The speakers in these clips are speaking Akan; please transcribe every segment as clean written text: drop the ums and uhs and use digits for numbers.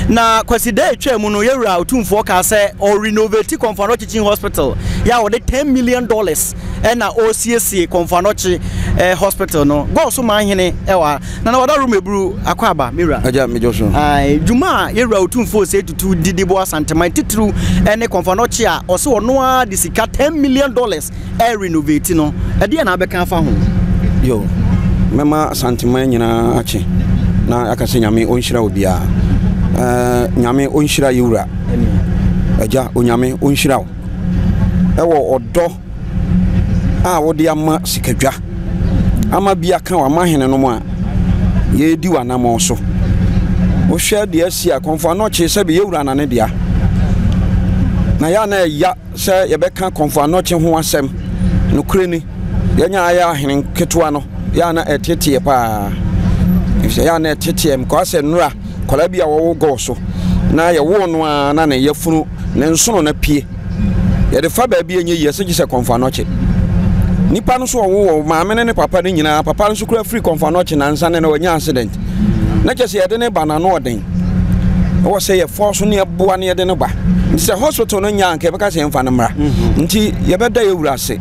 Na Kwasida a ɛtwaa mu no, yɛwura Otumfoɔ kaa sɛ ɔrenovate Komfo Anokye Teaching Hospital yɛ a ɔde ten million dollars ɛna ɔresiesie Komfo Anokye eh, hospital no. Gɔɔ so manhene ɛwɔ ha. Nana Wada Rome Eburu akɔ aba, me wura. Agya, megye so. Ae, dwuma a yɛwura Otumfoɔ Osei Tutu didi boa Asanteman titiriw ɛne Komfo Anokye a ɔse ɔno ara de sika ten million dollars ɛrenovate no, ɛdeɛn na wobɛka afa ho? Yo, mɛma Asanteman nyinaa akye na aka sɛ Nyame ɔnhyira obiara. Eh, Nyame ɔnhyira yɛwura. Agya, Onyame ɔnhyira wo ɛwɔ ɔdɔ a wode ama sikadwa ama bi aka wama hene nom a yɛredi w'anammɔn so. Wohwɛ deɛ asi a Kɔmfo Anɔkye sɛbe yɛwura na ne dea. Na yɛ a na ɛya Sɛ yɛbɛka Kɔmfo Anɔkye ho asɛm, nokorɛ ni, yɛn a yɛayɛ ahene nketewa no, yɛ a na ɛteteɛ paa. Efisɛ yɛ a na ɛteteɛ, mekɔa sɛ nnora, akwadaa bi a wɔwo gɔɔ so, na yɛwoo no ara na ne yafunu, ne nsono no apue. Yɛde fa baabi a ɛnyɛ yie, ɛsɛ gye sɛ Kɔmfo Anɔkye. Nipa no nso ɔwo wɔ maame ne ne papa no nyinaa, papa no nso kura firi Kɔmfo Anɔkye nansa ne na wanya accident. Na kyerɛ sɛ yɛde ne ba no ano ɔden. Ɛwɔ sɛ yɛfɔ so ne yɛboa ne yɛde no ba. Nti sɛ hospital no nya anka yɛbɛka sɛ yɛmfa no mmra. Mhm. Nti yɛbɛda yɛ wura ase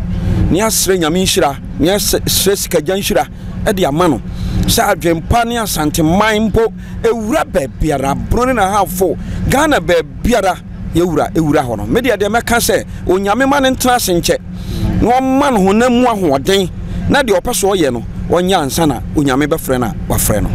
ne yɛasrɛ Nyame nhyira ne yɛsrɛ sikagya nhyira de ama no sɛ adwempa ne Asanteman mpo ewura baabiara Bono ne n'ahafo Ghana baabiara yɛwura ewura hɔ no. Me deɛ deɛ mɛka sɛ Onyame ma no ntena ase nkyɛ na ɔmma no honam mu ahoɔden na deɛ ɔpɛ sɛ ɔyɛ no ɔnyɛ ansa na Onyame bɛfrɛ no a wafrɛ no.